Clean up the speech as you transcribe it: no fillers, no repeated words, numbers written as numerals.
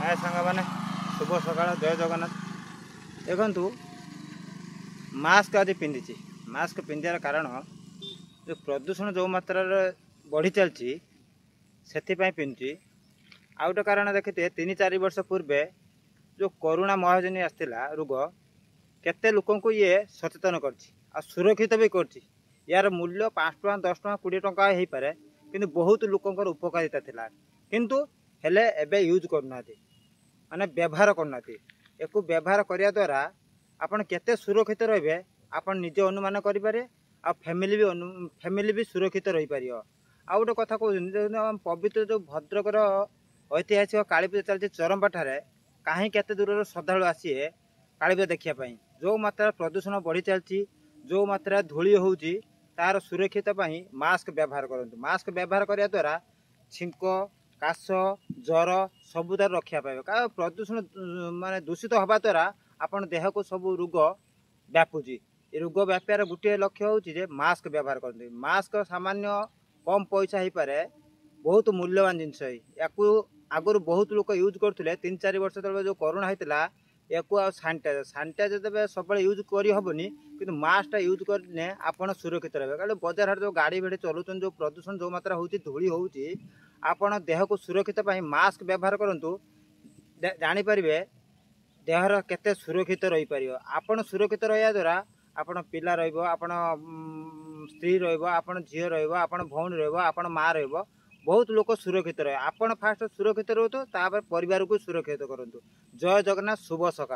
ହାଏ ସାଙ୍ଗମାନେ, ଶୁଭ ସକାଳ, ଜୟ ଜଗନ୍ନାଥ। ଦେଖନ୍ତୁ, ମାସ୍କ ଆଜି ପିନ୍ଧିଛି। ମାସ୍କ ପିନ୍ଧିବାର କାରଣ ଯେଉଁ ପ୍ରଦୂଷଣ ଯେଉଁ ମାତ୍ରାରେ ବଢ଼ି ଚାଲିଛି, ସେଥିପାଇଁ ପିନ୍ଧୁଛି। ଆଉ ଗୋଟେ କାରଣ ଦେଖିଥିବେ, 3-4 ବର୍ଷ ପୂର୍ବେ ଯେଉଁ କରୋନା ମହାଜନୀ ଆସିଥିଲା ରୋଗ, କେତେ ଲୋକଙ୍କୁ ଇଏ ସଚେତନ କରିଛି ଆଉ ସୁରକ୍ଷିତ ବି କରିଛି। ୟାର ମୂଲ୍ୟ 5 ଟଙ୍କା, 10 ଟଙ୍କା, 20 ଟଙ୍କା ହେଇପାରେ, କିନ୍ତୁ ବହୁତ ଲୋକଙ୍କର ଉପକାରିତା ଥିଲା। କିନ୍ତୁ ହେଲେ ଏବେ ୟୁଜ୍ କରୁନାହାନ୍ତି, ମାନେ ବ୍ୟବହାର କରୁନାହାନ୍ତି। ୟାକୁ ବ୍ୟବହାର କରିବା ଦ୍ୱାରା ଆପଣ କେତେ ସୁରକ୍ଷିତ ରହିବେ, ଆପଣ ନିଜେ ଅନୁମାନ କରିପାରିବେ, ଆଉ ଫ୍ୟାମିଲି ବି ସୁରକ୍ଷିତ ରହିପାରିବ। ଆଉ ଗୋଟେ କଥା କହୁଛନ୍ତି, ଆମ ପବିତ୍ର ଯେଉଁ ଭଦ୍ରକର ଐତିହାସିକ କାଳୀପୂଜା ଚାଲିଛି ଚରମ୍ପାଠାରେ, କାହିଁ କେତେ ଦୂରରୁ ଶ୍ରଦ୍ଧାଳୁ ଆସିବେ କାଳୀପୂଜା ଦେଖିବା ପାଇଁ। ଯେଉଁ ମାତ୍ରାରେ ପ୍ରଦୂଷଣ ବଢ଼ି ଚାଲିଛି, ଯେଉଁ ମାତ୍ରାରେ ଧୂଳି ହେଉଛି, ତାର ସୁରକ୍ଷିତ ପାଇଁ ମାସ୍କ ବ୍ୟବହାର କରନ୍ତୁ। ମାସ୍କ ବ୍ୟବହାର କରିବା ଦ୍ୱାରା ଛିଙ୍କ, କାଶ, ଜ୍ୱର ସବୁ ତାର ରକ୍ଷା ପାଇବ। କାରଣ ପ୍ରଦୂଷଣ ମାନେ ଦୂଷିତ ହେବା ଦ୍ୱାରା ଆପଣ ଦେହକୁ ସବୁ ରୋଗ ବ୍ୟାପୁଛି। ଏ ରୋଗ ବ୍ୟାପିବାର ଗୋଟିଏ ଲକ୍ଷ୍ୟ ହେଉଛି ଯେ ମାସ୍କ ବ୍ୟବହାର କରନ୍ତୁ। ମାସ୍କ ସାମାନ୍ୟ କମ୍ ପଇସା ହେଇପାରେ, ବହୁତ ମୂଲ୍ୟବାନ ଜିନିଷ। ୟାକୁ ଆଗରୁ ବହୁତ ଲୋକ ୟୁଜ୍ କରୁଥିଲେ। 3-4 ବର୍ଷ ତଳେ ଯେଉଁ କରୋନା ହେଇଥିଲା, ୟାକୁ ଆଉ ସାନିଟାଇଜର ତେବେ ସବୁବେଳେ ୟୁଜ୍ କରିହେବନି, କିନ୍ତୁ ମାସ୍କଟା ୟୁଜ୍ କରିଲେ ଆପଣ ସୁରକ୍ଷିତ ରହିବେ। କାରଣ ବଜାର ହାଟ ଯେଉଁ ଗାଡ଼ି ଫାଡ଼ି ଚଲାଉଛନ୍ତି, ଯେଉଁ ପ୍ରଦୂଷଣ ଯେଉଁ ମାତ୍ରା ହେଉଛି, ଧୂଳି ହେଉଛି, ଆପଣ ଦେହକୁ ସୁରକ୍ଷିତ ପାଇଁ ମାସ୍କ ବ୍ୟବହାର କରନ୍ତୁ। ଜାଣିପାରିବେ ଦେହର କେତେ ସୁରକ୍ଷିତ ରହିପାରିବ। ଆପଣ ସୁରକ୍ଷିତ ରହିବା ଦ୍ୱାରା ଆପଣ ପିଲା ରହିବ, ଆପଣ ସ୍ତ୍ରୀ ରହିବ, ଆପଣ ଝିଅ ରହିବ, ଆପଣ ଭଉଣୀ ରହିବ, ଆପଣ ମା ରହିବ, ବହୁତ ଲୋକ ସୁରକ୍ଷିତ ରହିବେ। ଆପଣ ଫାଷ୍ଟ ସୁରକ୍ଷିତ ରୁହନ୍ତୁ, ତାପରେ ପରିବାରକୁ ସୁରକ୍ଷିତ କରନ୍ତୁ। ଜୟ ଜଗନ୍ନାଥ, ଶୁଭ ସକାଳ।